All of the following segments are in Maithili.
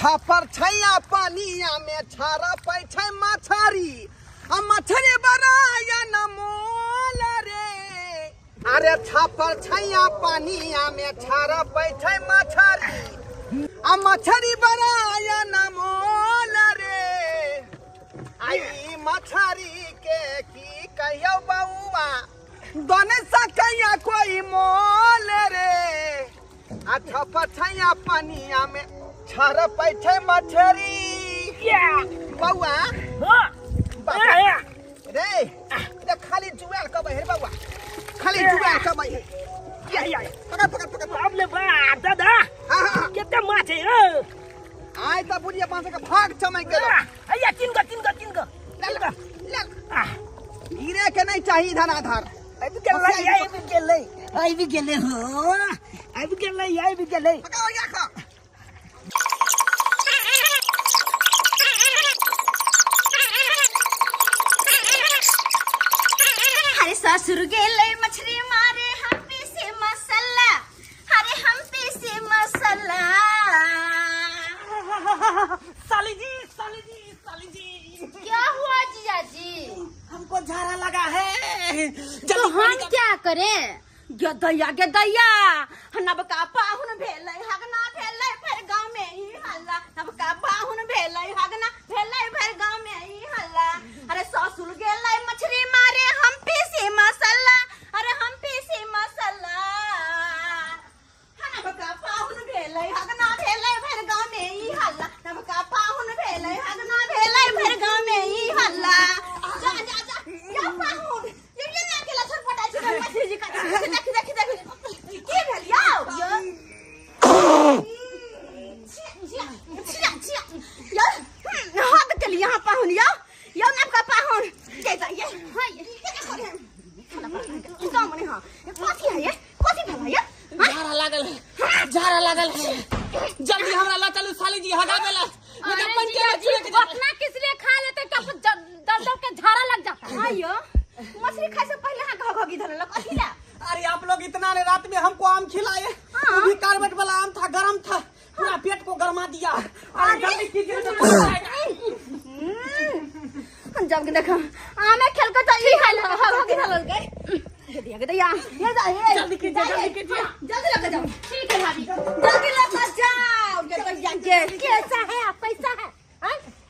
छापर छैया पानिया में छारा पै छै मछरी आ मछरी बराया न मोल रे। अरे छापर छैया पानिया में छारा पै छै मछरी आ मछरी बराया न मोल रे। आई मछरी के की कहियो बउआ बन सकैया कोई मोल रे। आ छापर छैया पानिया में छारा पै छै मछरी। बउआ रे रे खाली जुआल कबै हे बउआ, खाली जुआल कबै हे। पकड़ पकड़ पकड़। बाप रे बाप दादा, कितना माछ है। आय त बुढ़िया बांस के भाग चमक गेल। अय्या तीन गो तीन गो तीन गो ले ले, गिरे के नहीं चाहिए धनाधर। आबि गेलै आबि गेलै आबि गेलै हो, आबि गेलै आबि गेलै। पकाओ या खा। अरे ससुर गेलै मछली मारे हम पीसे मसाला, अरे हम पीसे मसाला। साली जी साली जी साली जी, क्या हुआ जीजा जी? हमको झाड़ा लगा है। तो हम क्या करें? गदैया गदैया नबका पाहुन भेलै हगना भेलै भरि गाँव में ही हल्ला। नबका पाहुन भेलै हगना भेलै भरि गाँव में ही हल्ला। अरे ससुर गेलै मछली मारे हम पीसे मसाला, अरे हम पीसे मसाला। नबका पाहुन भेलै हगना भेलै भरि गाँव में ही हल्ला। नबका पाहुन भेलै हगना भेलै भरि गाँव में ही हल्ला। जा जा जा या पाहुन ये ये ना केला छटपटाइ छै मछली जी का। देखि देखि देखि की भेल यौ? यौ हद के लिए यहाँ पाहुन यौ, यौ नबका पाहुन के जा ये हां ये गाँव में हां कथी है ये, कथी भेल ये? झाड़ा लागल है, झाड़ा लागल है। जल्दी हमरा ला चलू साली जी हगाबे ला। अपना किस लिए खा लेते तब दब दब के झाड़ा लग जाता है। आयो मछली खाए से पहले हां घघगी धरल कथी ला? अरे आप लोग इतना ने रात में हमको आम खिलाए, वो भी कार्बेट वाला आम था, गरम था, पूरा पेट को गरमा दिया। अरे जल्दी कीजिए तो जब के देखो आमे खेल के तो ई हाल घघगी धरल गए। गदिया गदिया ये जा ये जल्दी कीजिए जल्दी कीजिए जल्दी लग जाओ। ठीक है भाभी जल्दी लग जाओ। गदिया के कैसा है आप, कैसा है?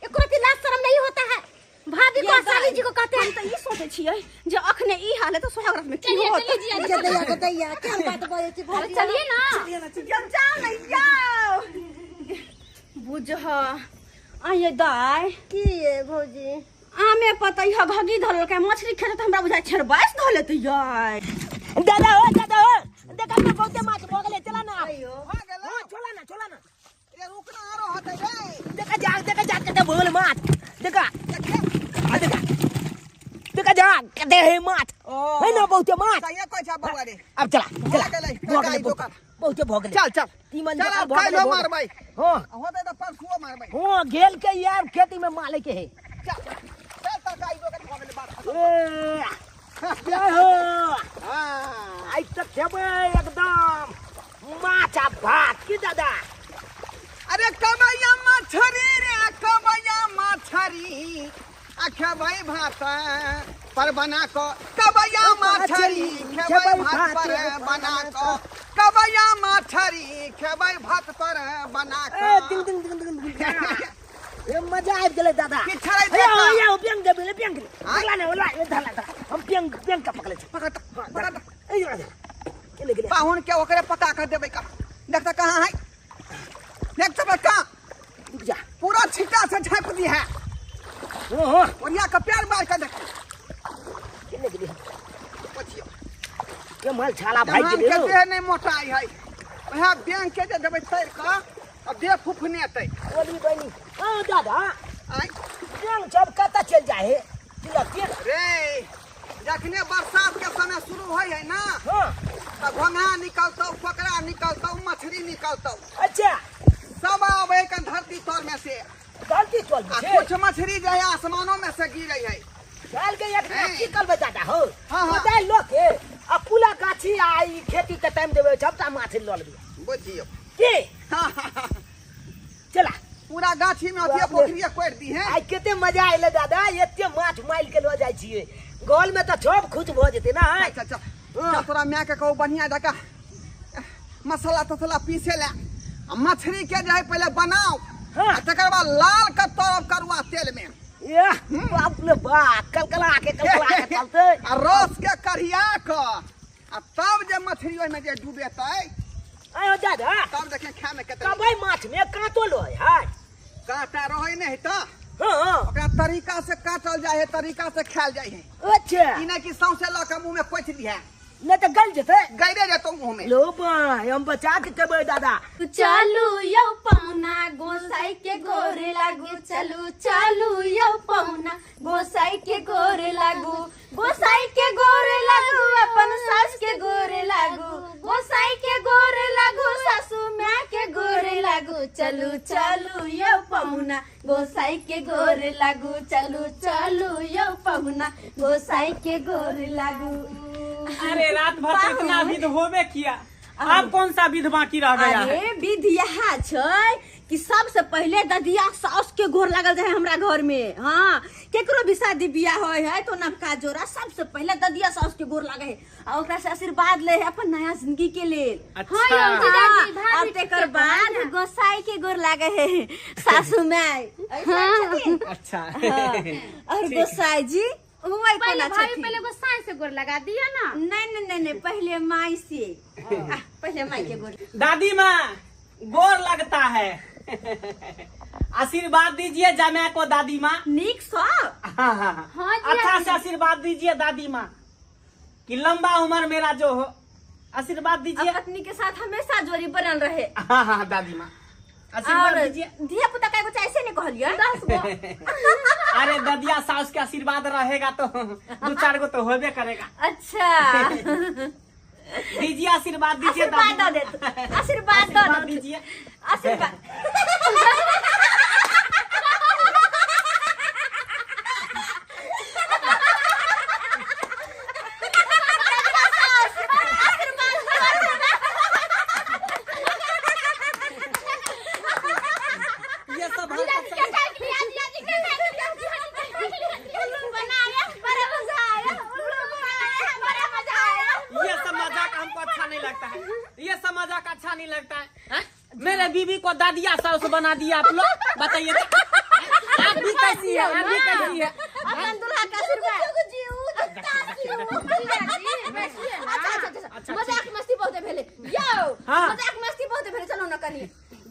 एको रत्ती लाज शर्म नहीं होता है भाभी को, साली जी को कहते हैं। हम तो ई सोचे छियै जे अखने ई हाल है तो सोहागरात में की होत। गदैया गदैया क्या बात बोले छी भाभी? चलिए ना चलिए ना जाओ ना जाओ। बुझह आये दाय की ये भौजी आमे पता ह घगी धरल के मछली खेते त हमरा बुझाय छेर 22 धले त याय। दादा हो दादा हो देखा ना बहुते माछ भ गेलै, चला ना। आइयो भ गेलै, हां चला ना चला ना। रे रुकना आरो होतै रे। देखा जा देखा जा कते भोल माछ देखा आ देखा देखा जा कते है माछ है ना बहुते माछ। सही कहै छ बउआ रे। अब चला चला गेलै भ गेलै बहुते भ गेलै। चल चल तीमन चल भ गेलै मारबै। हां होतै त परसुओ मारबै। हां गेल के यार खेती में माले के है। चल चल तरकारी दोकान भ गेलै बात। ए जय हो। हां आइ त खेबै एकदम माछ आ भात की दादा। अरे कबैया मछरी रे कबैया मछरी आ खेबै भात पर बना क। कबैया मछरी खेबै भात पर बना क। कबैया मछरी खेबै भात पर बना क। ए दिंग दिंग दिंग दिंग ए मजा आबि गेलै दादा। की छड़ै ए ओ पेंग देबै पेंग पकड़ा ने ओला ए धला धला हम पेंग पेंग के पकड़ै छी। पकड़ पकड़ ए जो केले गेलै पाहुन के ओकरे पका के देबै का। देख त कहां है, देख त का रुक जा पूरा छिट्टा से झाँप दी है। हो ओरिया के प्यार मार के देख केले गेलै बचियो के माल छाला भाई धान गेलै के देह नहीं मोटाई है, वएह बैंक के जे देबै तैर के अब देह फुफनेतै। ओली बनी। हां दादा आइ बैंक सब कतऽ चलि जाइ है तिलक रे? जखने बरसात के समय शुरू होइ है ना, हां त घोंघा निकलतौ, पकड़ा निकलतौ, मछली निकलतौ। अच्छा सब आबै के धरती तर में से, धरती तर में आ से कुछ मछली जे है आसमानों में से गिरै है। चल के एक की करबै दादा हो? हां हां दाइ लोक के आ पुला गाछी आ ई खेती के टाइम देबै सबटा माछ लऽ लेबै बुझियौ की। हां चला पूरा गाछी में अथिया पोखरिया कोड़ि दी है। आइ कते मजा आइले दादा, एते माछ मारि के ल जाइ छियै, गल में त सब खुश भ जेतै ना। अच्छा अच्छा चल तोरा माय के कहू बढ़िया जकाँ मसाला तसला पीसे ला, आ मछली के जे है पहिले बनाओ। हाँ। तकर बाद लाल के तरब करुआ तेल में। एह बाप रे बाप, कलकला के चलते। आ रस के कढ़िया के आ तब जे मछली ओहिमे जे डूबेतै। आयो दादा तब देखे खाय में कते। कबै माछ में कांटो लय है? कांटा रहै नहीं त। हां ओकरा तरीका से काटल जाय है, तरीका से खायल जाय है। अच्छा ई नहीं कि सौंसे ल के मुंह में कोचि दिहे, नहीं त गल जेतै, गैरे जेतौ मुंह में। लो भाई हम बचा के खेबै दादा। चलू यौ पौना गोसाई के गोर लागू, चलू चलू यौ पौना गोसाई के गोर लागू, गोसाई के गोर लागू अपन सास के गोर लागू, गोसाई के गोर लागू सासू माँ के गोर लागू, चलू चलू यौ पौना गोसाई के गोर लागू, चलू चलू यौ पौना गोसाई के गोर लागू। अरे रात भर तो इतना विध होबे किया, अब कौन सा विध बाकी रह गया है? अरे विध यह छै कि सबसे पहले ददिया सास के गोर लागल रहे हमरा घर में। हाँ केकरो भी शादी बियाह होय है तो नवका जोड़ा सबसे पहले ददिया सास के गोर लागे है आ ओकरा से आशीर्वाद ले है अपन नया जिंदगी के लेल। अच्छा। हाँ, और तेकर बाद गोसाई के गोर लागे है सासू माय। अच्छा। और गोसाई जी पहले भाई पहले गोसाई से गोर लगा दिया ना। नहीं नहीं नहीं नहीं पहले माई से, पहले माई के गोर। दादी माँ गोर लगता है, आशीर्वाद दीजिए जमाई को दादी माँ। निक सब। हाँ हाँ हाँ, अच्छा से आशीर्वाद दीजिए दादी माँ कि लंबा उम्र मेरा जो हो, आशीर्वाद दीजिए। पत्नी के साथ हमेशा जोड़ी बनल रहे। हाँ हाँ दादी माँ आशीर्वाद दीजिए। धिया पुता का कुछ ऐसे नहीं कहलिए 10 गो। अरे ददिया सास के आशीर्वाद रहेगा तो 2-4 गो तो होबे करेगा। अच्छा दीजिए आशीर्वाद दीजिए, आशीर्वाद दे, आशीर्वाद दीजिए, आशीर्वाद। अच्छा नहीं लगता है, है? मेरे बीवी को दादिया सास बना दिया आप लोग, बताइए आप भी कैसी है, आप भी कैसी है? अपन दुल्हा का आशीर्वाद। अच्छा मजाक मस्ती बहुत भेले यो, मजाक मस्ती बहुत भेले। चलो ना कनी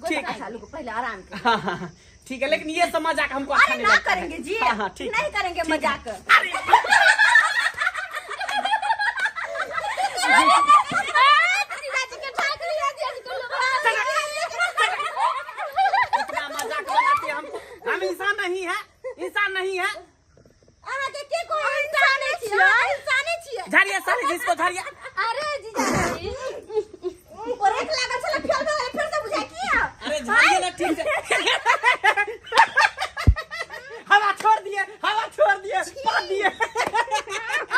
ठीक है, सालू को पहले आराम कर। हां ठीक है, लेकिन ये सब मजाक हमको अच्छा नहीं ना करेंगे जी। हां ठीक, नहीं करेंगे मजाक। हम इंसान नहीं है, इंसान नहीं है। झाड़िए साले जिसको झाड़िए। अरे जीजाजी ब्रेक लागल छल फेल भऽ गेलै, फेर से बुझाय किया? अरे झाड़िए ना ठीक से। हवा छोड़ दिए, हवा छोड़ दिए, पाद दिए।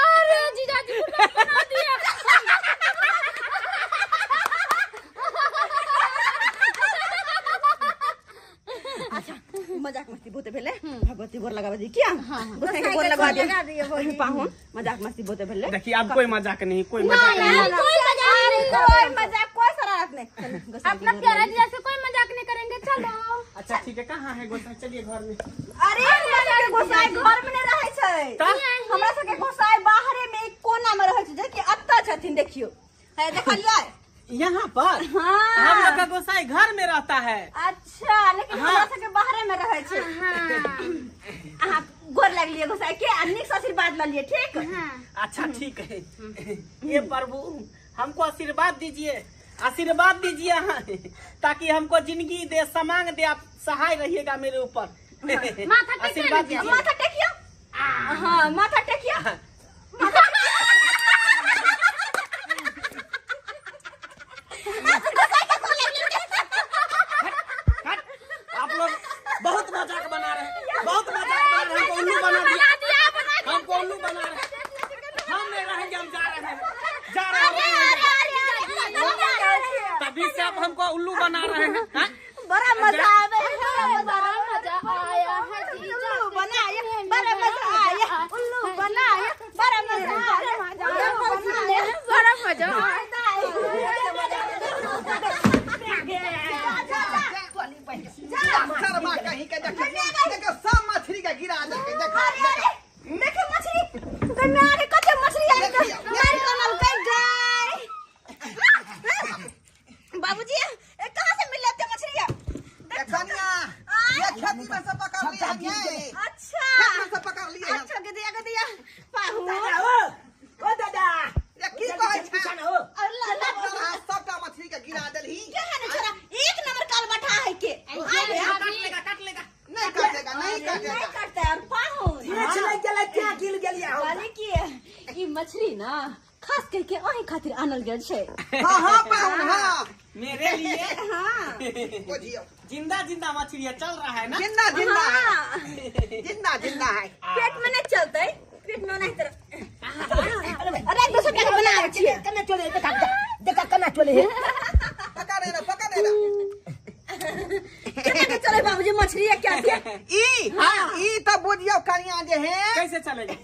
अरे जीजाजी बना दिए। अच्छा मजाक मस्ती बहुते भेलै, भगवती गोर लगाबै दी किया? गोसाई के गोर लगा दिए पाहुन, मजाक मस्ती बहुते भेलै। देखिए अब कोई मजाक नहीं, कोई मजाक नहीं, कोई मजाक नहीं, कोई मजाक, कोई शरारत नहीं। अपना प्यारा जीजा से कोई मजाक नहीं करेंगे। चलो अच्छा ठीक है, कहाँ है गोसाई? चलिए घर में। अरे हमरा सबके गोसाई घर में नहीं रहै छै, हमरा सबके गोसाई बाहरे में एक कोना में रहै छै, जे कि अत्ता छथिन। देखियो है, देखलियै यहाँ पर। हाँ। हम लोग का गोसाई घर में रहता है। अच्छा लेकिन हाँ। हमरा सबके बाहरे में रहै छै। अहाँ गोर लगलियै गोसाई के आ नीक से आशीर्वाद ललियै, ठीक? हाँ। अच्छा ठीक है। ये प्रभु हमको आशीर्वाद दीजिए, आशीर्वाद दीजिए हाँ, ताकि हमको जिंदगी दे, समांग दे, आप सहाय रहिएगा मेरे ऊपर। आशीर्वाद दीजिए। माथा टेकियो। हाँ माथा टेकियो। आप लोग बहुत मजाक बना रहे हैं, बहुत मजाक बना रहे हैं, हमको उल्लू बना दिया, हमको उल्लू बना रहे हैं। हम नहीं रहेंगे, हम जा रहे हैं, जा रहे हैं। तभी से आप हमको उल्लू बना रहे हैं। बड़ा मजा आवे है, बड़ा मजा। कहीं के देख देख सब मछली के गिरा दे देख। अरे अरे देख मछली गई में आगे कते मछली आई गई मार कमल गई गई। बाबूजी ए कहां से मिल लेते मछली? देख कनिया ये खेती में से पकड़ लिए हम ये। अच्छा खेत में से पकड़ लिए हम। अच्छा गदिया गदिया पाहु दादा ओ दादा ये की कहै छै? अल्लाह अल्लाह सबटा मछली के गिरा देलही। के है ने छोरा एक नंबर काल बैठा है के काट लेगा काट लेगा। नहीं काटेगा नहीं काटेगा नहीं काटता है। और पाहु मछली गेलै क्या गिल गेलिया हम। यानी कि ई मछली ना खास करके ओही खातिर आनल गेल छै। हां हां पाहुन हां मेरे लिए। हां बुझियो जिंदा जिंदा मछली है, चल रहा है ना। जिंदा जिंदा है जिंदा जिंदा है। पेट में नहीं चलते पेट में नहीं तरफ। अरे एक दूसरे के बनावे छी कना चले देखा देखा कना चले है। पकड़ ले पकड़ ले केना के चले बाबूजी मछली है क्या के ई। हां ई त बुझियो कनिया जे है कैसे चलेगी?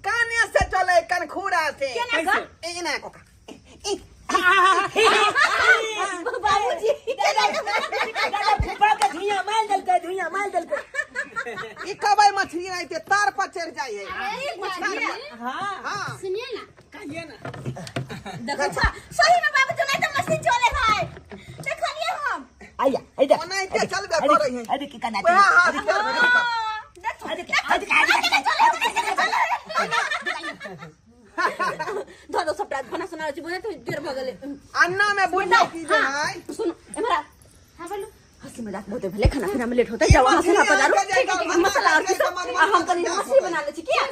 काने से चले कनखुरा से। केना ई ना कोका बाबूजी दादा फुफा के धुइया मार देलकै धुइया मार देलकै। ई कबै मछली नहीं ते तार पर चढ़ जाय है। मछली हां हां सुनिए ना कहिए ना देखो छा सही में बाबूजी नहीं तो मछली चले है देखलिए हम। आया इधर ओनाइते चलबे करै है। अरे की कना हां हां देखो धो दो सबटा खाना सुना छी बोले तो देर भ गेलै। अन्ना में बुझलो की जे है सुन एमरा। हां बोलू। हंसी मजाक बहुत भेलै खाना पीना में लेट होता जाओ अहाँ सुना पधारू। ठीक ठीक मसाला और किछु आ हम तनी मछली बना लै छी किया।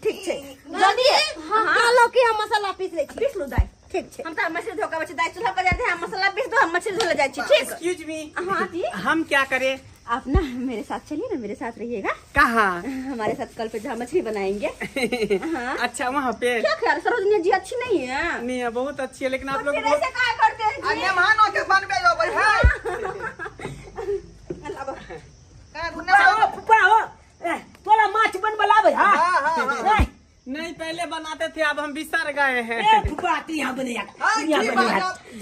ठीक छै जल्दी। हां कहलो कि हम मसाला पीस लै छी। पीस लू दाई ठीक छै। हम त मछली धोका बच्चे दाई चूल्हा पर जाते हैं मसाला पीस दो हम मछली धोले जाय छी। ठीक एक्सक्यूज मी। हां जी हम क्या करें? आप ना मेरे साथ चलिए ना मेरे साथ रहिएगा। कहाँ? हमारे साथ कल पे जहाँ मछली बनाएंगे। हाँ। अच्छा वहाँ पे। क्या ख्याल सरोजनी जी अच्छी नहीं है? नहीं है बहुत अच्छी है लेकिन आप तो लोग फिर ऐसे काहे करते हैं जी? मेहमानों के बनबे अबै है। फुफा फुफा हो तोरा माछ बनबे लाबै। हां हां नहीं पहले बनाते थे अब हम बिसर गए हैं। ए फुफा तू यहाँ बने यहाँ बने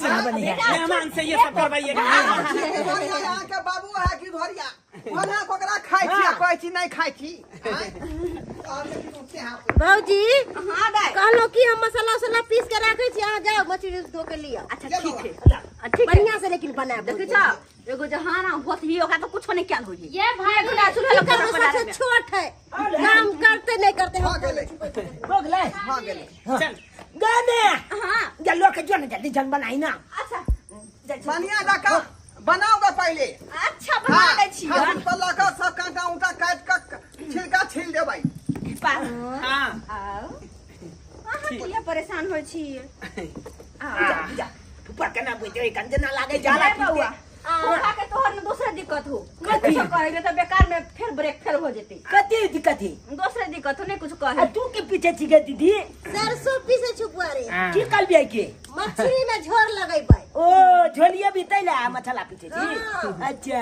यहाँ बने मेहमान से ये सब करवाइएगा। यहाँ के बाबू है कि धरिया ओना ओकरा खाइ छी आ कहै छी नहीं खाइ छी। भौजी हां दाई कहलो कि हम मसाला उसाला पीस के राखै छी अहाँ जाओ मछली धो के लियो। अच्छा ठीक है ठीक बढ़िया से लेकिन बनाब। देखै छ एगो जहाना होत ही ओकरा तो कुछो नहीं कैल होई। ये भाई चूल्हा सबसे छोट है काम करते नहीं करते। हो गेलै हो गेलै हो गेलै चल गाने। हां जल्दी के जो ना जल्दी जन बनाई ना। अच्छा बढ़िया जाका बनाओगे पहले। अच्छा बना दै छी हां पर लगा सब कांटा उंटा काट के छिलका छिल देबै। हां आओ अहाँ किया परेशान होय छी? जा फुफा केना बुझै गंजना लागे जाला बउआ फुफा के तोहर में दूसरा दिक्कत हो कुछ कहे त बेकार में फिर ब्रेक फेल हो जेते। कते दिक्कत है? दूसरे दिक्कत हो नहीं कुछ कहे। तू के पीछे छी गे दीदी? सरसों पीसे छुपवा रे। की कहलियै के? मछली में झोर लगैबै। ओ झोलिया भी तैला मछला पीछे छी। अच्छा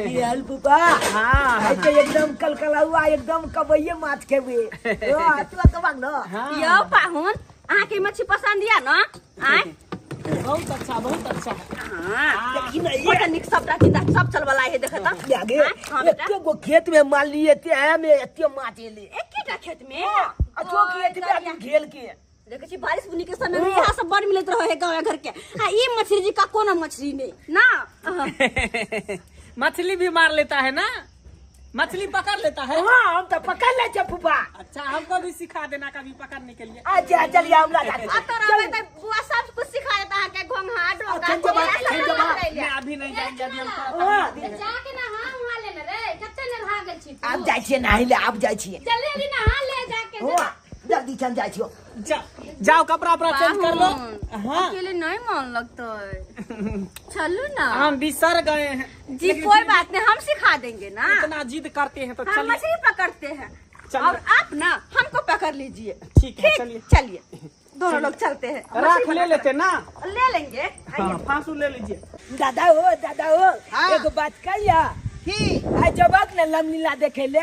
ये हल फुफा। हां तो एकदम कलकलाउआ एकदम कबैये माछ खेबे। ओ तू कबांग न। यौ पाहुन अहाँ के मछली पसंद या न? आय बहुत अच्छा बहुत अच्छा। हां देखी न ये निक सबटा जिंदा सब चल वाला है देखत। आगे एते गो खेत में माल लिए ते है में एते माछ एले एकेटा खेत में अचो खेत में आदमी घेल के देखै छी बारिश बुनी के समय में यहाँ सब बड़ मिलत रहे है गांव घर के। आ ई मछली जी का कोनो मछली नहीं ना। मछली भी मार लेता है ना? मछली पकड़ लेता है? हाँ हम तो पकड़ ले छे फुफा। अच्छा हमको भी सिखा देना कभी पकड़ने के लिए। अच्छा चलिए हमरा साथ। आ तोरा में तो बुआ सब कुछ सिखा देता है के घोंघा डोंगा। मैं अभी नहीं जाएंगे अभी हम जाके ना। हां वहां ले रे कते नहा गेल छी। अब जाय छी नहाय ले अब जाय छी। जल्दी जल्दी नहा ले जाके। हां जल्दी चल जाय छी। जाओ कपड़ा उपड़ा चेंज कर लो। हाँ अकेले नहीं मन लगता है चलो ना। हम बिसर गए हैं जी। कोई बात नहीं हम सिखा देंगे ना। इतना जिद करते हैं तो हम चलिए। मछली पकड़ते हैं और आप ना हमको पकड़ लीजिए। ठीक है चलिए चलिए दोनों लोग चलते हैं। राख ले लेते ना? ले लेंगे। हाँ, फांसू ले लीजिए। दादा हो एगो बात कहिया की आज जबक न लमलीला देखे ले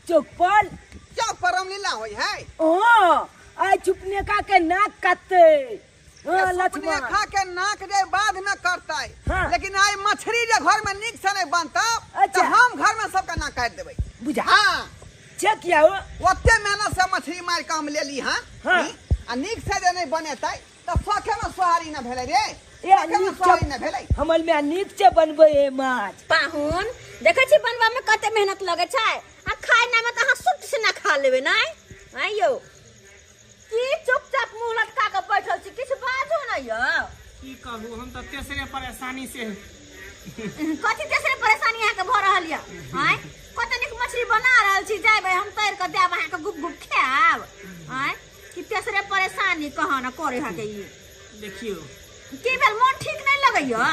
चौक पर। चौक पर रामलीला होय है? हां आ चुपने का के नाक काटते। हाँ, लक्ष्मण। खा के नाक जे बाद में करतै। हाँ। लेकिन आइ मछली जे घर में नीक से नहीं बनता अच्छा। तो हम घर में सबका नाक काट देबै। बुझा। हाँ। चेक किया हो? ओते मेहनत से मछली मार के हम लेली। हाँ। हाँ। आ नीक से जे नहीं बनेतै त सखे में सोहारी न भेलै रे। ए, सखे में नीक सोहारी न भेलै। हमर में नीक से बनबै है माछ। पाहुन देखै छी बनबा में कते मेहनत लगै छै आ खाय ना में त अहाँ सुट से ना खा लेबै नै। आँ यौ की चुपचाप मुंह लटका के बैठल छी, किछु बाजू ना यौ। की कहू, हम तऽ तेसरे परेशानी से। कथी तेसरे परेशानी अहाँके भऽ रहल यऽ? आँय कते नीक मछली बना रहल छी, जायबै हम तैर के देब अहाँके गुप गुप खायब। आँय की तेसरे परेशानी कहाँ न करे अहाँके ई। देखियौ की भेल, मन ठीक नहीं लगैया?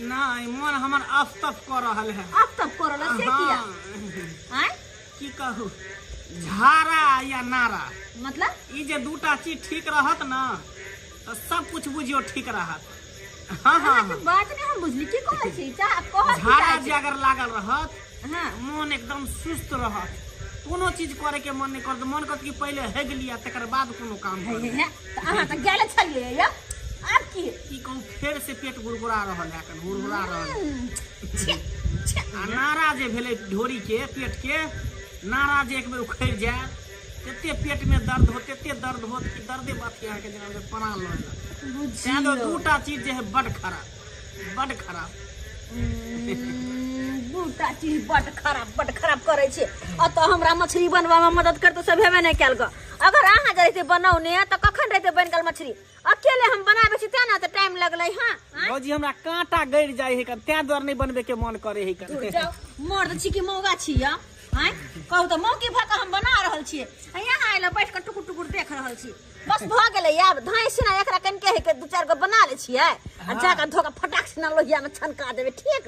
नहीं, मन हमर अफ तफ कऽ रहल है। अफ तफ कऽ रहल से किया? आँय की कहू, झाड़ा या नारा मतलब ई जे दूटा चीज ठीक रहत ना तो सब कुछ बुझियो ठीक रहत। हाँ हाँ। अहाँके बात नहीं हम बुझली, की कहै छी? चाह कहऽ की झाड़ा चाहै छी? जे अगर लागल रहत हाँ। मन एकदम सुस्त रहत, कोनो चीज करे के मन नहीं करत, मन करत कि पहले हेग लिया तकर बाद कोनो काम हे, करी। हे, तऽ अहाँ तऽ गेल छलियै यौ, आब की? की कहू, फेर से पेट गुड़गुड़ा रहल है, एखन गुड़गुड़ा रहल है। छे, छे। आ नारा जे भेलै ढोरी के पेट के नारा जे एक बेर उखड़ि जाय तेते पेट में दर्द हो, तेते दर्द होत कि दर्दे बात अहाँके जेना प्राण लऽ लेलक। तें दुआरे दूटा चीज जे है बड खराब, बड खराब। दूटा चीज बड खराब, बड खराब करै छै। अतऽ हमरा मछली बनबा में मदद करतौ सब हेबे नहि कयल गऽ। अगर अहाँ जे रहितै बनौने तऽ कखन रहितै बनि गेल मछली? अकेले हम बनाबै छी तें ने तऽ टाइम लगलै। हाँ। भौजी हमरा कांटा गड़ि जाइ है तें दुआरे नहि बनबे के मन करे है। दूर जाउ, मर्द छी कि मौगा छी यौ? आँय कहू तऽ मौकी भऽ कऽ हम बना रहल छियै आ यहाँ आयल बैठ कऽ टुकुर टुकुर देख रहल छी। बस भऽ गेलै आब धाँइ सिना एकरा कनिके है के दू चारि गो बना लै छियै आ जाकऽ धो कऽ फटाक सिना लोहिया में छनका देबै। ठीक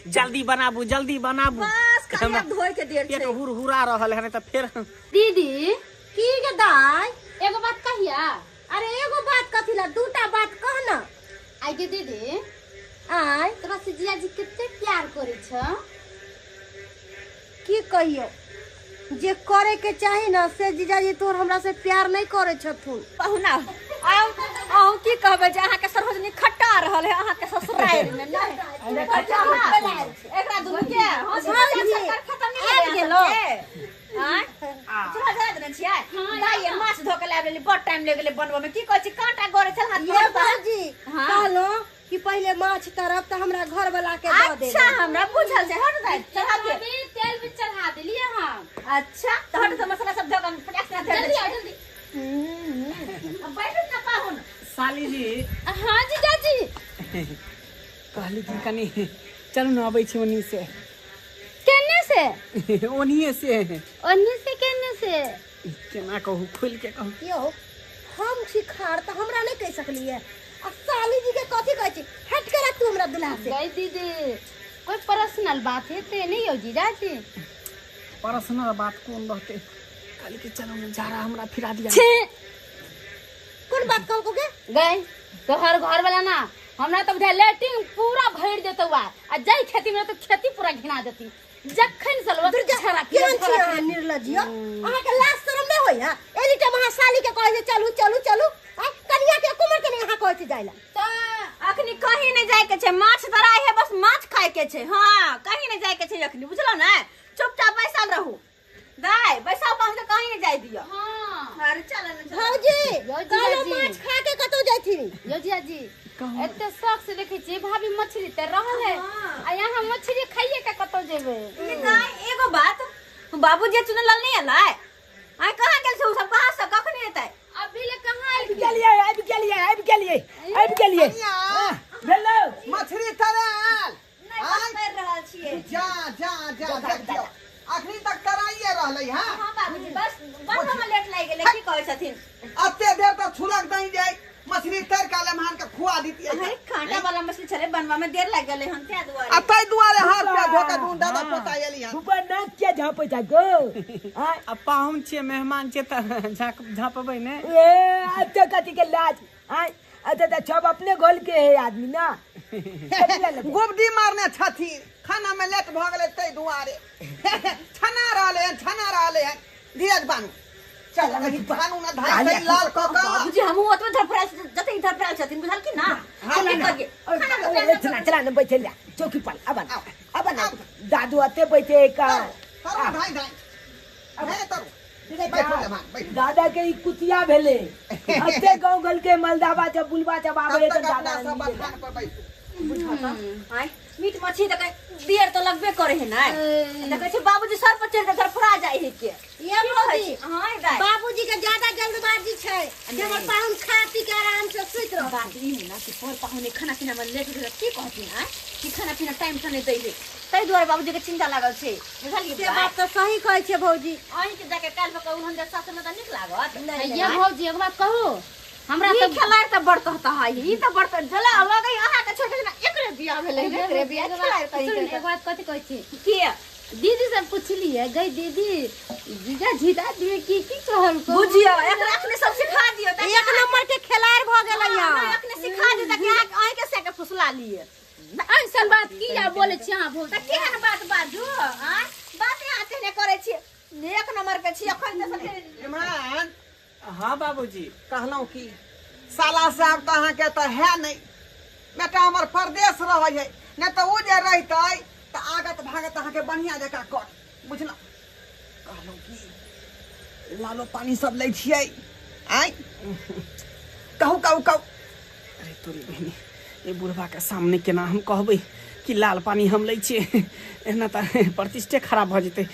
जल्दी बनाबू, जल्दी बनाबू। बस खाली आब धोए के देर पेट छै। हुरहुरा रहल है नहीं तऽ फेर। दीदी की गे दाइ, एगो बात कहिया? अरे एगो बात कथी ला, दूटा बात कह ना। आइ गे दीदी, आय तोरा से जीजाजी कते प्यार करे छ? की कहियो, जे करे के चाही ना से जीजाजी तोर हमरा से प्यार नहीं करे छथुन। पहुना आउ आउ की कहबै जे अहाँके सरोजनी खट्टा रहल है अहाँके ससुराल में नहीं। एकरा दुनू के हंसी मजाक खत्म नहीं आबि गेलो। आँय चूल्हा जरा देने छियै? दाइ माछ धो के लाबि लेली, बड़ टाइम लागि गेलै बनबऽ में। की कहै छी, कांटा गड़ै छल हाथ ये पर। भौजी हाँ। कहलहुँ कि पहिले माछ तरब तऽ हमरा घर वाला के दऽ देब। अच्छा हमरा बुझल छै। हट दाइ चढ़ा दे। तेल भी चढ़ा देलियै हम। अच्छा तऽ हट तऽ मसाला सब धो के फटाक से धर जल्दी दे। आओ जल्दी। बैठू ना पाहुन। साली जी। हाँ जीजाजी। कहली कि कनी चलू ना, अबै छी ओन्ही से। केने से? ओन्हिए से। ओन्ही से केने से? केना कहू, खोलि के कहू। यौ हम छी खार तऽ हमरा नहीं कहि सकलियै आ साली जी के कथी कहै छी, हट के रख तू हमरा दुल्हा से। गई दीदी कोई पर्सनल बात है ते नहीं यौ जीजाजी? पर्सनल बात कोन रहते, कहली कि चलू ना, झाड़ा हमरा फिरा दिया। छे कोन बात कहलको गे? गई तोहर घर वाला ना हमरा तो बुझा लेटिंग पूरा भरि देतौ आ जाई खेती में तो खेती पूरा घिना देती। जखन सलवा दुर्गा केहन छी अहाँ निर्लज्ज यौ? अहाँके लाज शरम नहि होइया? एनी टाइम अहाँ साली के कहै छै चलू चलू चलू, आ कनिया के कुमर के नहीं अहाँ कहै छै जाय ला। तऽ अखनी कहीं नहीं जाय के छै, माछ तराई है बस माछ खाय के छै। हाँ कहीं नहीं जाय के छै अखनी, बुझलौ ने? चुपचाप बैसल रहू। दाइ बैसाउ पाहुन के कहीं नहीं जाय दियौ। हाँ। अरे चल ना, चल। भौजी यौ कहलहुँ जीजाजी। माछ खा के कतौ जाइथिन? यौ जीजाजी एते शौक से देखै छियै भाभी मछली तऽ रहल है आ यहाँ मछली खाइए के कतौ जेबै? दाइ एगो बात, बाबूजी चुनलाल नहीं एलै? आइ कहाँ गेल छै उ सब, कहाँ से कखनी एतै? अभी ले कहाँ आबि गेलियै, आबि गेलियै, आबि गेलियै, आबि गेलियै। भेलौ मछली तराल नहि बस कर रहल छियै। जा जा जा देखियौ अखनी तक तराइए रहलै। हाँ हाँ बाबूजी बस बनबऽ में लेट लागि गेलै। की कहै छथिन? अते देर तक छुलक दही जाय मछली तर के लेमहान के खुआ दितियै। अरे कांटा वाला मछली छलै, बनबा में देर लागि गेलै हन तें दुआरे। आ तै दुआरे हाथ पैर धो के दून दादा पोता एली हन। फूफा नाक किया झाँपै छै गो? आँय? आ पाहुन छियै, मेहमान छियै तऽ झाँपबै ने। ए अते कथी के लाज? आँय अते तऽ सब अपने घर के है आदमी ना। गुबडी मारने छथिन, खाना में लेट भऽ गेलै तै दुआरे। छना रहलै हन, छना रहलै हन। धीरज बानू। चल कहीं पानू ना धाई सही लाल क क बाबूजी हमहू ओतबे धरफड़ायल जते धरफड़ायल छथिन बुझल की ना। चला चला चला न बैठे ले चौकी पर अब अब ना दादू आते बैठे का तरु धाई धाई हे तरु बैठो। दादा के ई कुतिया भेले अते गांव गल के मलदाबा जब बुलबा जब आवे त दादा सब बथान पर बैठो बुझता आय मीट मछली त देर तो लगबे करे है ना। देखै छी बाबूजी सर पर चढ़ के धरफड़ा जाय है के ये भौजी। हां दाई बाबूजी के ज्यादा जल्दबाजी छै जे हमर पाहुन खा पी के आराम से सुति रह। बात ई है ना कि पर पाहुन खाना पीना में लेट गेल की कहथिन आय कि खाना पीना टाइम से नहीं दै है तै दुआरे बाबूजी के चिंता लागल छै बुझलियै। से बात त सही कहै छै भौजी। अहीं के जाके काल्हि के उहन जे सासुर में त नीक लागत। ये भौजी एक बात कहू हमरा त खेलाय त बड़ कहता है ई त बड़ जला लगै अहाँ के छोटे ना एकरे बियाह भेलै एकरे बियाह खेलाय त एक बात कथि कहै छी के दीदी सब पुछलिए गई दीदी जीजा जीता दिए की की कहल को बुझियो एकरा अखने सब सिखा दियो त एक नंबर के खेलार भ गेलै हां अखने सिखा दियो त अहीं के से के फुसला लिए। ऐसन बात किया बोले छी अहाँ भौजी? त केहन बात बाजू आ बात अहाँ तेने करै छी एक नंबर के छी अखन त सब इमरान। हां बाबूजी कहलौं की साला साहब त अहाँ के त है नहीं बेटा हमर परदेश रहै है नहीं त उ जे रहितै त आगत भागत अहाँ के बढ़िया जकाँ कर बुझलौं। कहलौं की लालो पानी सब लै छियै आय कहू कहू कहू। अरे तोरी बहिनी ये बुढ़वा के सामने केना हम कहबै कि लाल पानी हम लै छियै एना त प्रतिष्ठे खराब भ जेतै।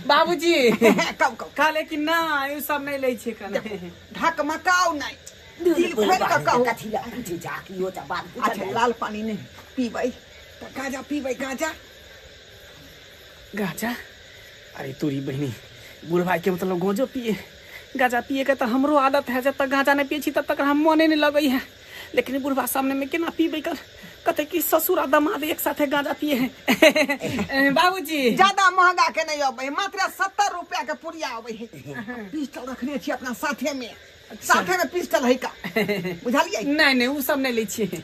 बाबूजी कहू कहू कहले कि ना ई सब नहीं लै छियै कने ढक मकाउ नहीं दिल खोल के कहू कथि ला पूछे जा की हो त बात पूछ। अच्छा लाल पानी नहीं पीबै त गांजा पीबै गांजा गांजा। अरे तोरी बहिनी बुढ़वा के मतलब गोंजो पिए गांजा पिए के त हमरो आदत है जब तक गांजा नहीं पिए छी तब तक हम मने नहीं लगै है लेकिन बुढ़वा सामने में केना पीबै कर कते कि ससुर आ दामाद एक साथे गांजा पिए है। बाबूजी ज्यादा महंगा के नहीं अबै मात्र 70 रुपया के पुड़िया अबै है। पिस्टल रखने छी अपना साथे में साथे में पिस्टल है का बुझलियै? नहीं नहीं उ सब नहीं लै छियै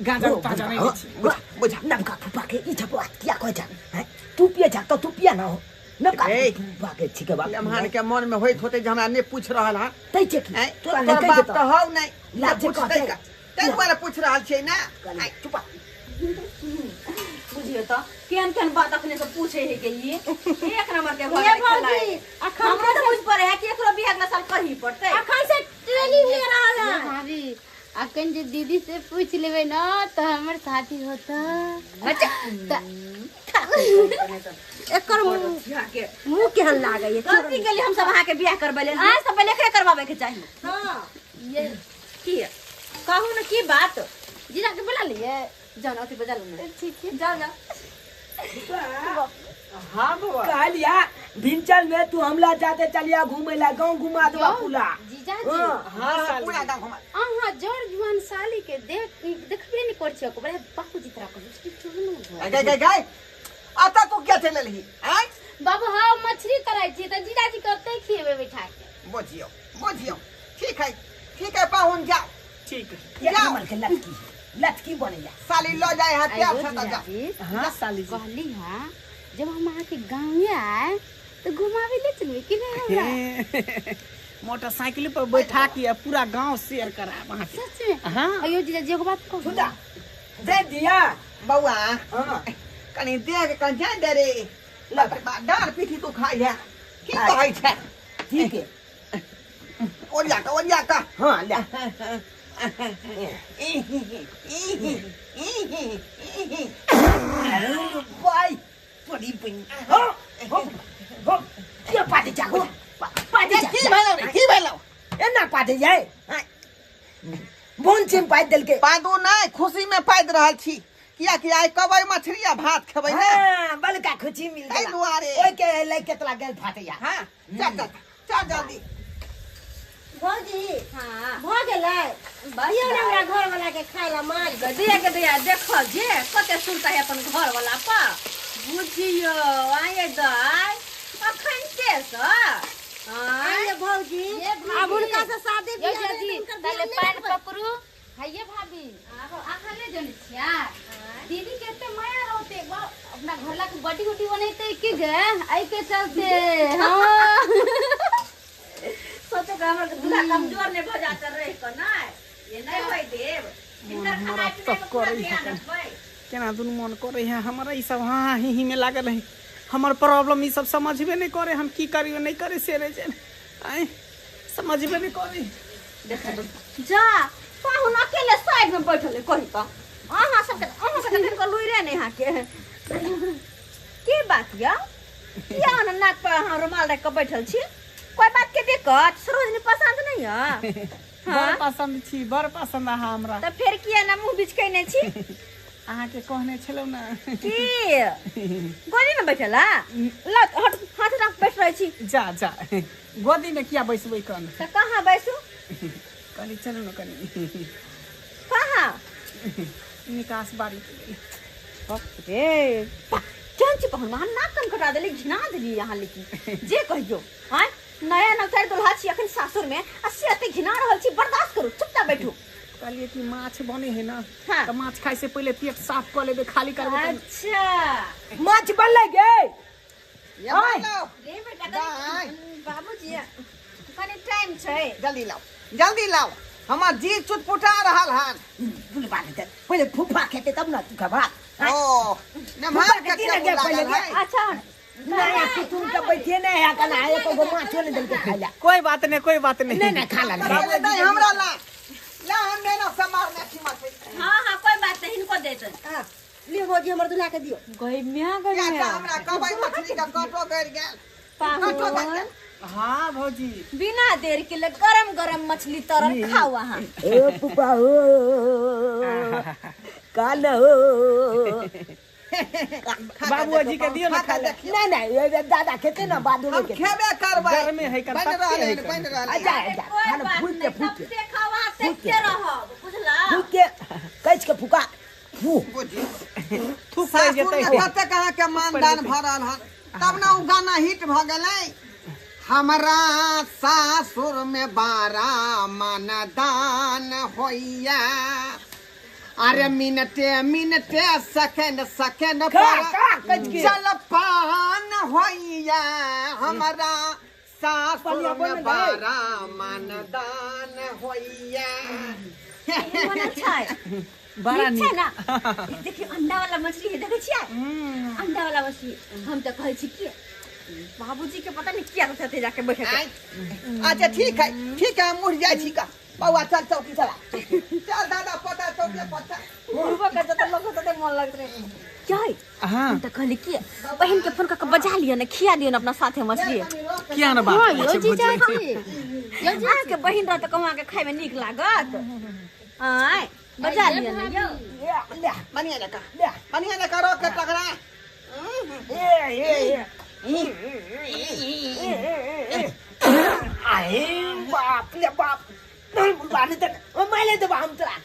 गांजा ताजा नहीं लै छियै। बुझा नबका फुफा के ई छपवा किया कहै छ तू पिए जा त तू पिया ना हो नबका फुफा के छिके बाप लम्हान के मन में होइत होते जे हमरा नहीं पूछ रहल हां तै छै की तोरा नहीं कहि देतौ हौ नहीं लाज पूछतै का तै दुआरे पूछ रहल छियै ना। चुप बुझियो त केहन केहन बात अखने से पूछे है के ई एक नंबर के भऽ ये भौजी अखन हमरो त बुझ पड़े है कि एकरो बियाह अगला साल करही पड़तै। अखन से ट्रेनिंग ले रहल है भाभी। अखन जे दीदी से पूछ लेबै ना त हमर साथी होता अच्छा एकर मुंह केहन लागै है गलती के लिए हम सब अहाँ के बियाह करबै लेल आज से पहिले एकरे करवावे के चाही। हां ये की कहू न की बात जीजा के बुला लिए जाओ ना अथी बजा लू ना ठीक है जाओ जाओ। हां बउआ कहलिया भिंचल में तू हमला जाते चलिया घूमे ला गांव घुमा देबा पूरा जीजा जी। हां पूरा गांव घुमा अहाँ जोर जुआन साली के देख देखबे नहीं कर छियै ओकरा बाबूजी तोरा कहै कि चुनू गई गई गई आता तू क्या चल रही आय बाबू। हां मछली तराई छी त जीजाजी कते खिएबे बैठा के बुझियो बुझियो ठीक है पाहुन जाओ ठीक है एक नंबर के लटकी लटकी बनैया साली ल जाए है प्यार से त जा। हां साली जी कहली हां जब हम अहाँ के गाँव आए तो घुमावे ले चलबे कि नहीं हमरा? मोटरसाइकिल पर बैठा के पूरा गांव शेयर कराब अहाँ के। सच में? हां अयो जीजा जी एगो बात कहू सुधा दे दिया बउआ। हां कनी देह के कन जाय दे रे डार पीठी तू खाई है की कहै छै? ठीक है ओरिया का ओरिया का। हां ले भाई तोरी बहिनी हो हो हो के पाटे जागो पाटे जा की भेलौ रे की भेलौ? एना पाटे जाय बोन चिम पाइ देलके पादू नहीं खुशी में पाद रहल छी किया कि आइ कबै मछली आ भात खेबै ने। हां बलका खुशी मिल गेल दुआरे ओइ के लइ केतला गेल फाटैया। हां चल चल चल जल्दी भौजी। हां भ गेलै दियौ ने हमरा घर वाला के खाय ला मार दे के दे देखो जे कते सुनता है अपन घर वाला पर बुझियो आये दाय अखन के स आये भौजी अब हुनका से शादी बियाह जी ताले पान पकड़ू हाइए भाभी अहाँ ले जने छिया दीदी के एते माया रहते अपना घर ला के बड़ी गुटी बनैते की गे आई के चलते। हां कतो के हमर दूल्हा कमजोर ने भ जात रह क नै ये नहीं होय देव हिनकर खाना पीना के पूरा ध्यान रखबै। केना दुनू मन करे है हमरा ई सब हाँ ही ही में लागल है। हमर प्रॉब्लम ई सब समझबे नहीं करे, हम की करियो नहीं करे से रे जे आय समझबे नहीं करे। जा पाहुन अकेले साइड में बैठल है कही त अहाँ सबके कनिको लुइरे नहीं अहाँ के की बात या किया अहाँ नाक पर अहाँ रुमाल राखि के बैठल छी? कोई बात के दिक्कत? सरोजनी पसंद नहीं है? बड़ पसंद छी, बड़ पसंद अहाँ हमरा। त फेर किया ना मुंह बिचकैने छी? अहाँ के कहने छलौ ना की गोदी में बैठला ल हट हाथ रख बैठ रहै छी। जा जा गोदी में किया बैसबै कन? त कहाँ बैसू? कनी चलू न कनी कहाँ निकास बारी के लेल। बाप रे केहन छी पहुन, अहाँ नाक कान कटा देली, घिना देली यहाँ लेकिन जे कहियो आँय नया नौकर दुल्हा छी अखन सासुर में आ से एते घिना रहल छी, बर्दाश्त करू चुपचाप बैठू। कहलिए कि माछ बने है ना हाँ। त माछ खाए से पहले पेट साफ कर लेबे, खाली करबे तब। अच्छा माछ बनलै गे? ये बनाओ। रे बेटा दाइ। बाबूजी कनी टाइम छै, जल्दी लाओ जल्दी लाओ, हमर जी चुटपुटा रहल हन। बुलबा लेतै पहिले फूफा खेतै तब ना तू खबा। ओ नमहर फूफा के के दिन गे पहिले लागल है। अच्छा नया कुटुम के बैठे नहीं है कना एको गो माछो नहीं देलकै खाइ ला। कोई बात नहीं, कोई बात नहीं। नहीं नहीं खा ला। पहिले दाइ हमरा ला ला, हम नहीं समारने छी मछली। हां हां कोई बात नहीं, हिनको दे दे। हां लियो भौजी हमर दुल्हा के दियो। गई म्या गई या म्या त हमरा कबै मछली के कांटो गड़ गेल। कांटो गड़ पाहुन गेल। हाँ भौजी बिना देर के ले गरम गरम मछली तरल खाओ अहाँ। ओ फूफा हो काल हो बाबूजी के दियो ना खा ले। नहीं नहीं दादा खेते ना बाद में हम खेबे करबै, गर्मे है कर, बन तत्ते रहल है है, कर। बन रहल है। अच्छा अच्छा कोई खाना बात फूक के नहीं, फूक के तब से खाओ अहाँ देखते रहब बुझला। फूक के कैच के फूका फू बुझी थूक पड़ सासुर जेतै। में कतेक अहाँ के मानदान भरल हन तब ना उ गाना हिट भ गेलै। हमरा सासुर में बारा मानदान होइया, अरे मिनटे मिनटे सेकेंड सेकेंड खा पर खा कैच के जलपान होइया। हमरा सासुर पनिया में बन गए। बारा मानदान होइया। एहन बनल छै बड़ा नीक छै नीक ना? देखियौ अंडा वाला मछली है, देखै छियै अंडा वाला मछली। हम तऽ कहै छी कि बाबूजी के पता नहीं किया रहते जाके बैठे के। आँय? अच्छा ठीक है ठीक है, हम उठ जाइ छी का बौआ, चल चौकी चला चल दादा पता चौकी पता उठबो करते तऽ लोग तऽ मन लगत रहे क्या हाँ हम तऽ कहली कि बहिन के फोन कऽ के बजा लिअ ने, खिया दियौ ने अपना साथे मछली। किया ना बात हाँ करै यो छै जीजा भौजी? जी, यो जी अहाँके बहिन रहत तऽ कहूँ अहाँके खायमे नीक लागत। आँय बजा लिअ ने यौ। ले ले बढ़िया जकाँ ले बढ़िया जकाँ रोक के तगड़ा। ए ए ए आए बाप रे बाप नहीं बुलबा नहीं तक ओ माले देबा हम तोरा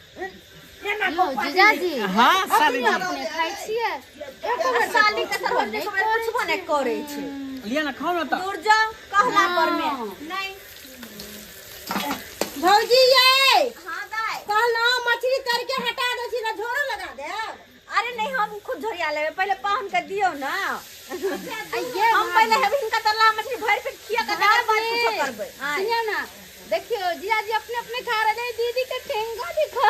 ये ना यो जीजा जी हाँ साली अपने अपने खाइ छियै एको बेर साली के सरोजनी के कुछबो नहि करै छै। लिया ना खाओ ना त दूर जाओ कहला पर में नहीं। भौजी ये हाँ दाई कहलौ मछली तर के हटा दे छी ना झोरो लगा देब। अरे नहीं हम खुद झोरिया लेबै, पहिले पाहुन के दियौ ना। ये हम पहिले हेबै हिनका तरला मछली भरि पेट खिया के तकर बाद कुछो करबै। आँय। सुनियो ना, देखियो जीजा जी अपने अपने खा रहे हैं, दीदी के ठेंगा दिखा।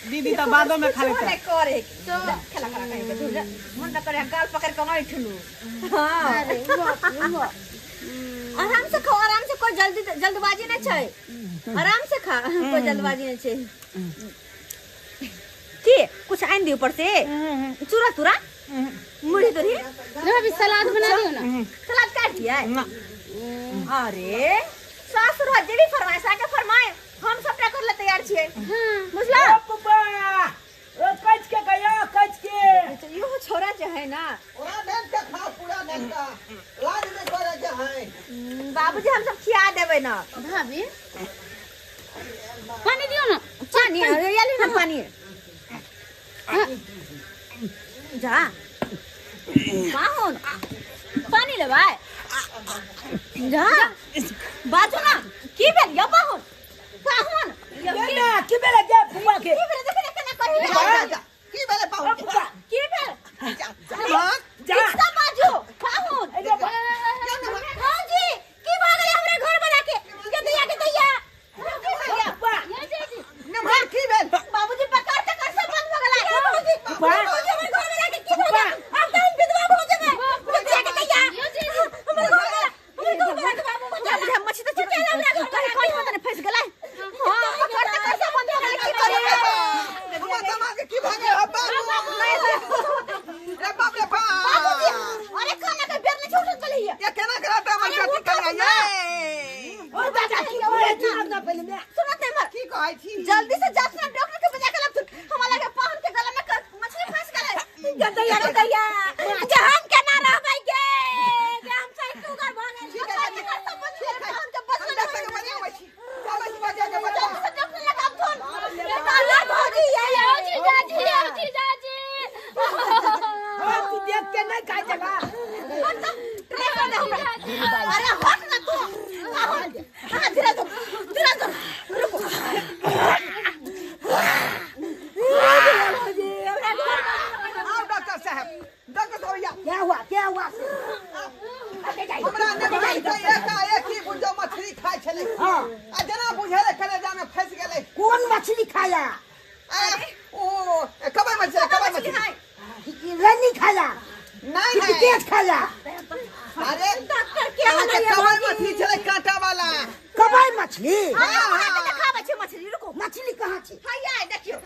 दीदी त बादो में खा कुछो लेता। नहि करे तो खेला करा कहीं के दूर जा। मन त करे गाल पकड़ के ऐठलू। हाँ अरे बाप रे बाप। आराम से खाओ, आराम से, कोई जल्दी जल्दबाजी नहीं छै, आराम से खा, कोई जल्दबाजी नहीं छै। की कुछ आन दी ऊपर से चूरा तुरा मुढ़ी तुरी ना अभी सलाद बना दियो ना। सलाद काट दिया। ना अरे सासुर जे भी फरमाइश आके फरमाए, हम सबटा कर ले तैयार छियै। बुझला ओ फूफा ओ कैच के गया कैच के इहो छोरा जे है ना पूरा देन के खा, पूरा देन का लाज नहीं करे के है। बाबूजी हम सब खिया देबै ना। भाभी पानी दियो ना। पानी अरे ये ले ना पानी। जा पाहुन पानी लेबै जा बाजू ना की भेल यौ पाहुन? पाहुन यौ ले ना की बेला गे फूफा के की भेल? देख केना करी जा, जा, की भेलै पाहुन के? की भेल? जा, जा, जा किसका बाजू पाहुन? ए भौजी की भऽ गेलै हमरा घर वाला जे हम केना रहबै गे जे हम सही टूगर भ गेल ठीक है, ठीक है। हम के बस हम डॉक्टर के बजाबै छी। चलै छी बजा के बजा। डॉक्टर लग आब थोन भौजी ये आओ जीजाजी, आओ जीजाजी। हाँ, तू देख के नहीं खाई जगह। अरे हट ना तू। हां धीरे धीरे धीरे धीरे रुको। आओ डॉक्टर साहब, डॉक्टर साहब या। क्या हुआ क्या हुआ? हमरा ने भाई के एकाएक ही बुझो मछली खाइ छलै। हाँ। आ जेना बुझेले कलेजा में फंस गेलै। कौन मछली खाया? अरे ओ कबै मछली, कबै मछली। रनी खाया? नहीं कि नहीं। केस खाया? अरे डॉक्टर के अहाँके कबै मछली छलै कांटा वाला। कबाई मछली? हां हां देखाबै छै मछली। रुको मछली कहाँ छे? हैया देखियो,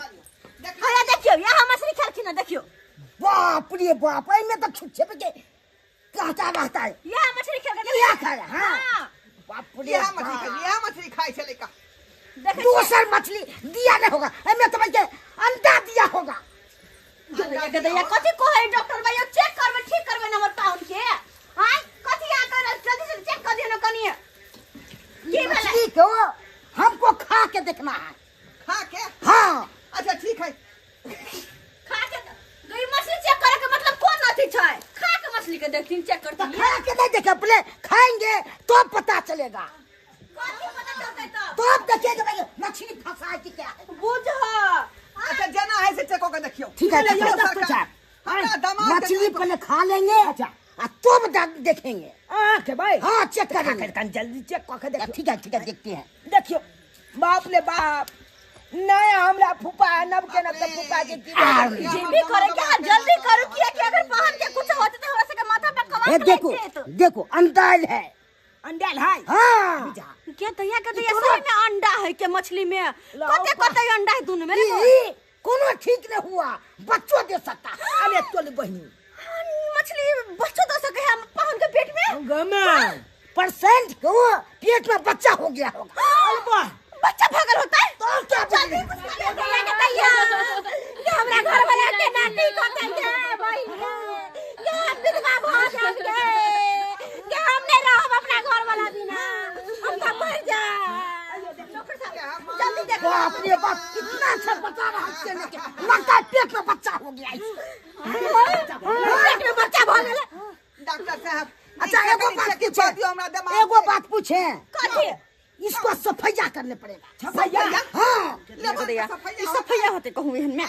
हैया देखियो, यहाँ मछली खेलखिन देखियो। बाप रे बाप, एमे तो छुच्छे पे के कांटा रहता है। यहाँ मछली खेल के यह खाया? हाँ। बाप रे इएह मछली बाप। खाइ, इएह मछली खाइ छलै का। देखै दूसर मछली दिया नहीं होगा, एमे तो भाई अंडा दिया होगा। गदैया कथि कहै डॉक्टर भैया, चेक करबै ठीक करबै न हमर पाहुन के। हां कथि आ कर जल्दी से चेक कर दियो न कनिए। की भेलै? मछली को हमको खा के देखना है। खा के? हाँ। अच्छा ठीक है। खा के गई मछली चेक करे के मतलब कोन अथि छै? खा के मछली के देखथिन चेक तो करथिन। खा के नहीं देखे, पहले खाएंगे तो पता चलेगा। कथि पता चलतै तब? तो अब देखिएगा भाई मछली फंसा है कि क्या है। बुझ। अच्छा जेना है से चेक कऽ के देखियौ। ठीक है, ठीक है, चलियौ डॉक्टर सरकार। साहब। हमरा दमाद के मछली पहले खा लेंगे। अच्छा। आ तब देखेंगे। आँख भाई। हाँ चेक करेंगे। करेंगे जल्दी चेक करके देखियो। ठीक है ठीक है, देखते हैं। देखियो बाप रे बाप, नया हमरा फूफा नब के नब के फूफा के की जे भी करे के हां जल्दी करू किया कि अगर पाहुन के कुछ होते त हमरा सबके माथा पे कवर ए देखो देखो अंडा है। अंडा है? हाँ। के दया के दया सही में अंडा है के मछली में? कते कते अंडा है दुनु में? ई कोनो ठीक नहीं हुआ, बच्चों दे सकता। अरे तोली बहिनी मछली बच्चों दे सके है पाहुन के पेट में? गमा परसेंट को पेट में बच्चा हो गया होगा। अरे वाह, बच्चा भागल होता है तो क्या जल्दी कुछ करे दया के दया के हमरा घर वाला के नाटी होता के भाई के हम विधवा भ जाब के हम नहीं रहब अपना घर वाला बिना, हम तो मर जाए। डॉक्टर साहब जल्दी देखो। बाप रे बाप, कितना अच्छा बता रहा है, लगता है पेट में बच्चा हो गया। पेट में बच्चा भ गेल डॉक्टर साहब। अच्छा एगो बात पूछे, एगो बात पूछे, कथि? इसको सफैया करने पड़ेगा। सफैया? हाँ। ई सफैया होते कहूं एहन में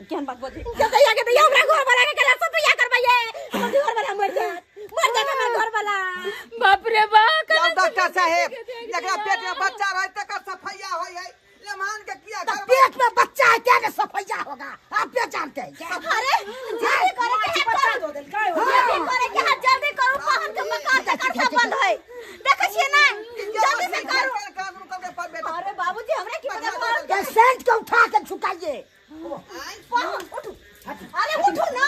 केहन बात बोलते। दया के दया हमरा घर वाला के केला सफैया करबैये, हमर घर वाला मर जात, मर जात हमर घर वाला। बाप रे बाप। डॉक्टर साहेब जकरा पेट में बच्चा रहे तकर सफैया होय है, लेमान के किया तो पेट में बच्चा है क्या ने सफैया होगा? आप क्या जानते हैं क्या? अरे जल्दी करे के बच्चा दो देल काय हो? जल्दी करे के हाथ जल्दी करू पाहन के मकार के करता बंद है। देखै छियै ना जल्दी से करू। अरे बाबूजी हमरा की पता पड़ल। पेशेंट को उठा के झुकाइए। पाहन उठू, अरे उठू ना,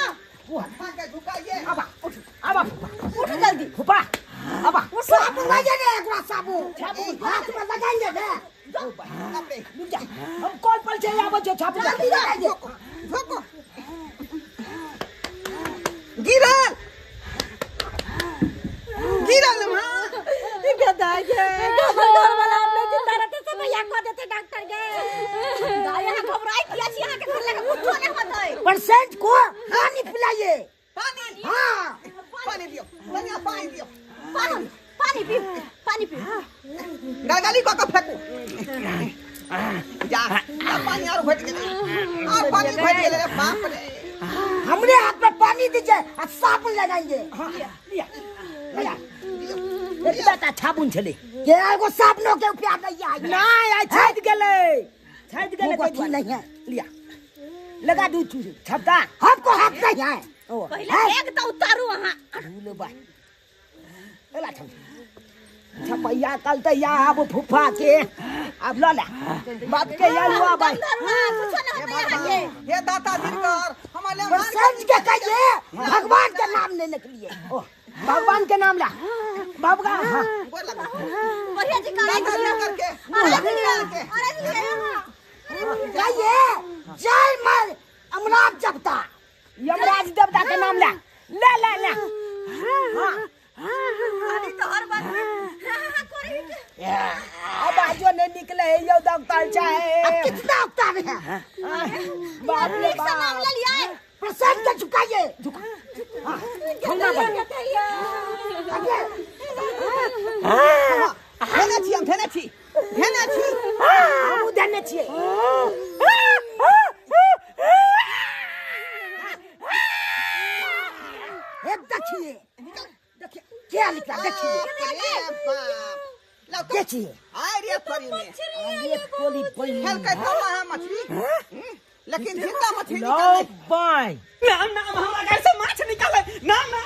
उठा के झुकाइए। आबा उठू, आबा उठू जल्दी फूफा आबा। साबुन लाइए ना, एक बार साबुन हाथ में लगाइए ना। हम कॉल पर से आबो छो छापू जल्दी लगाइए। झोको गिरल गिरल मां गदा के हमर घर वाला अपने जिंदा रहते सफैया कह देते डॉक्टर के। दाई अहाँ घबराइ किया छी? अहाँ के घर लगे कुछो नहि होतै। पेशेंट को पानी पिलाइए। पानी? हाँ पानी दियो, बढ़िया पानी दियो। पानी पानी पी, पानी पी। गलगली कऽ के फेकू। जा पानी और घट गेलै, और पानी घट गेलै रे बाप रे। हमरे हाथ में पानी दीजिए और साबुन लगाएंगे। हां लिया लिया बेटा छाबुन छले के एगो साबुनो के उपयोग नहीं है। नहीं आई छाद गेलै, छाद गेलै तो नहीं है। लिया लगा दू तू छापता। हमको हाथ नहीं है। पहले एक तो उतारू अहाँ। लो बाय एला छप छपैया कल त या आब फूफा के अब ल ला बाप के या लुआ बाय। कुछो न होतै अहाँ के। हे दाता दिनकर हमर लेमान पेशेंट के कहिए भगवान के नाम लेने के लिए। ओ भगवान के नाम ला बाप का। हां गोर लगा बढ़िया जी करै दाता दिनकर के, अरे कहिए जय मां अमराज देवता, यमराज देवता के नाम ला। ले ले ले। अभी तो हर बात में हाँ हाँ करे के। अब आजो नहीं निकले है यो डॉक्टर साहब। कितना उतारे है बाप रे एक सौ नाम बाप। ले लिया है। प्रसाद के झुकाइए। हम ना बन। धेने छी हम, धेने छी, धेने छी। हमहूँ देने छियै। हे देखिए देखिए क्या निकला, देखिए। अरे बाप, लाओ तो। देखिए। आय रे परी में। अरे कोली बहिनी। खेलकै तो वहाँ मछली। लेकिन जिंदा मछली लो निकललै। बाय। ना ना, हमरा घर से माछ निकले ना ना।